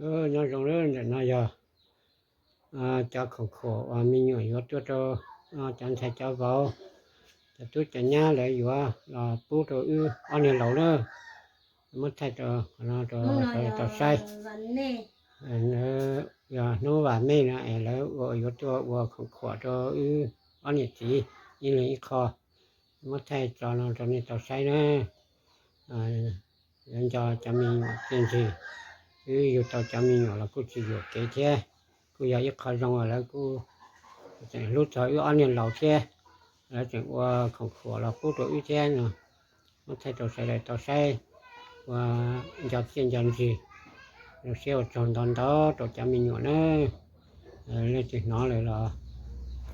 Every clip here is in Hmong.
Nyob zoo, ntawm no yog cov khoom khuam uas me nyuam yuav tuaj rau cov ntxhais cov vauv, cov tub cov nyab lawv yuav los pub rau wb ob niag laus na. Muab thaij rau qhov no rau sawv daws tau saib. Yog hnub vam mej no es lawv ua yuav tuaj ua khoom khuam rau wb ob niam txiv ib leeg ib qho. Muab thaij tso no rau nej tau saib na. Yuav nco cov me nyuam txiaj ntsig, wb yug tau cov me nyuam los kuj tsis yuam kev thiab, kuj yog ib qho zoo uas lawv kuj tseem hlub txog wb ob niag laus thiab, lawv tseem ua khoom khuam los pub rau wb thiab no. Muab thaij rau sawv daws tau saib, ua nco txiaj nco ntsig, zoo siab ua tsaug ntau ntau rau cov me nyuam na. Leej twg hnov lawm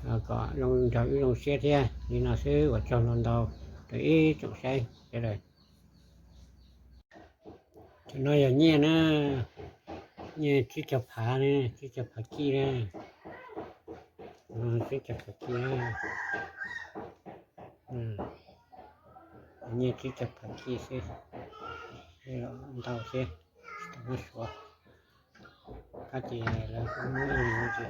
los kom zoo nrog wb zoo siab thiab. Li no xwb, ua tsaug ntau ntau rau ib tsoom saib sawv daws. Cov no yog nyiaj na, nyiaj tsib caug phav, tsib caug phav kij na, tsib caug phav kij na. Nyiaj tsib caug phav kij xwb, ntau thiab, tsis tau muab suav. Kab ces lawv kuj muab ib leeg ib tsi.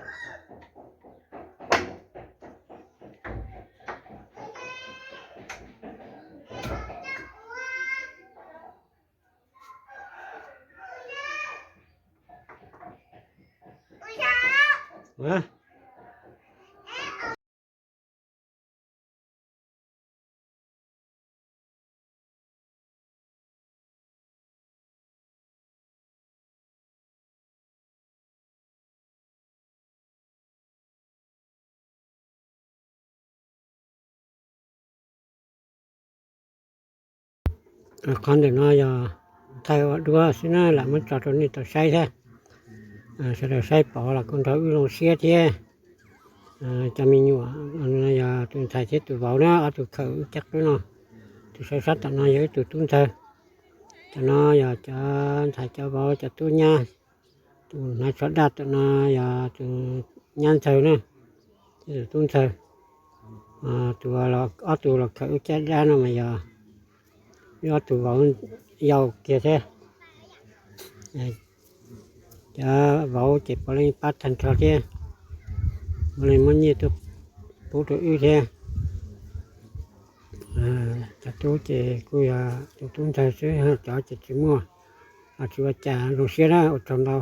Qhov ntawm no yog thaij ua duab xwb na, lam muab tso rau nej tau saib thiab. Sawv daws saib pom los kuj nrog wb zoo siab thiab. Cov me nyuam, yog tus ntxhais thiab tus vauv na, ob tug khawm wb caj qwb no. Tus sab sab tom no yog wb tus tub ntxawg. Cov no yog cov ntxhais cov vauv cov tub nyab. Tus hnav tsho daj tom no yog tus nyab ntxawg na, thiab tus tub ntxawg. Tus, ob tug los khawm wb caj dab no mas yog wb ob tug vauv yau kiag thiab. Cov vauv ces puav leej pab tag nrho thiab, puav leej muab nyiaj tuaj pub rau wb thiab. Cov tub ces kuj yog tus tub ntxawg xwb, cov ces tsis muaj, tsis ua cas, zoo siab na, ua tsaug ntau.